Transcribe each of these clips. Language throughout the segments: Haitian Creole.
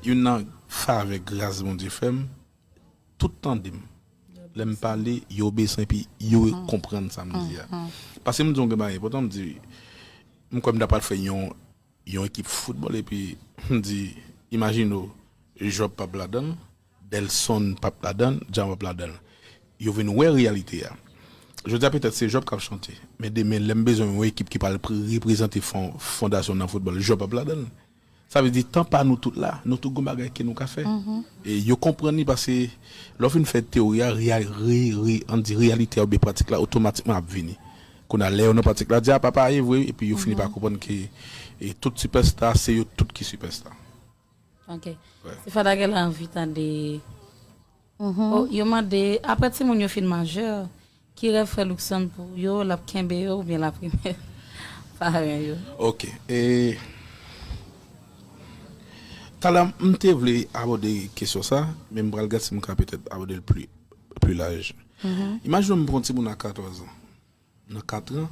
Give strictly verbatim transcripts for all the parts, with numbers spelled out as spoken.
youn nan favè gras Bondye fè m, tout tande m. Lè m pale, yo obeyisan epi yo konprann sa m di a. Paske m di yon bagay enpòtan, m di, m kwè m ta pral fè yon, yon ekip foutbòl epi m di, imajine w, Job p ap ladan l, Delson p ap ladan l, Jean p ap ladan l. Yo vin wè reyalite a. Jodi a petèt se Job k ap chante, men demen lè m bezwen yon ekip ki pral pre- reprezante fon- fondasyon nan foutbòl, Job p ap ladan l. Sa vle di tan pa nou tout la, nou tout gon bagay ke nou ka fè. E yo konprann li paske lè w fin fè teyori a, real, re, re, an di reyalite a oubyen pratik la otomatikman ap vini. Kounye a lè yo nan pratik la, di a papa e vre, epi yo fini pa konprann ke e tout sipèsta se yo tout ki sipèsta. Ok. Se fada gen anvi tande. Oh, yo mande, apre timoun yo fin majè, ki rèv frè Luckson pou yo, l ap kenbe yo oubyen l ap renmen paran yo? Ok. E, talè m te vle abòde kesyon sa, men m pral gade si m ka petèt abòde l pli, pli laj. Imajine w m pran yon timoun a katòz an. Nan kat an,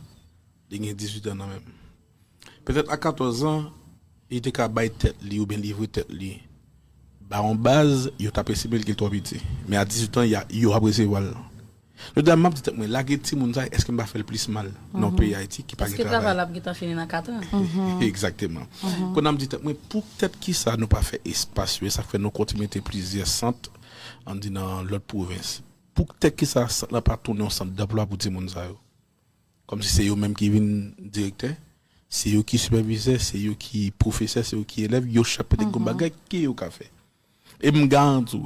li gen dizuit an nan men l. Petèt a katòz an, li te ka bay tèt li oubyen livre tèt li ba yon baz, yo t ap estime l ke l twò piti. Men a dizuit an, y a- yo ap resevwa l. Jodi a, m ap di tèt mwen, lage timoun sa, èske m pa fè l plis mal nan yon peyi Ayiti ki pa gen Paske travay travay? La ap gentan fini nan kat an. Egzakteman. Kounye a m di tèt mwen, pou tèt kisa nou pa fè espas yo, e sa k fè nou kontinye mete plizyè sant, ann di nan lòt pwovens. Pou tèt kisa sant lan pa tounen yon sant danplwa pou timoun sa yo? Kòmsi se yo menm ki vin direktè, se yo ki sipèvizè, se yo ki pwofesè, se yo ki elèv, yo chak petèt gon bagay ke yo ka fè. E m garanti w,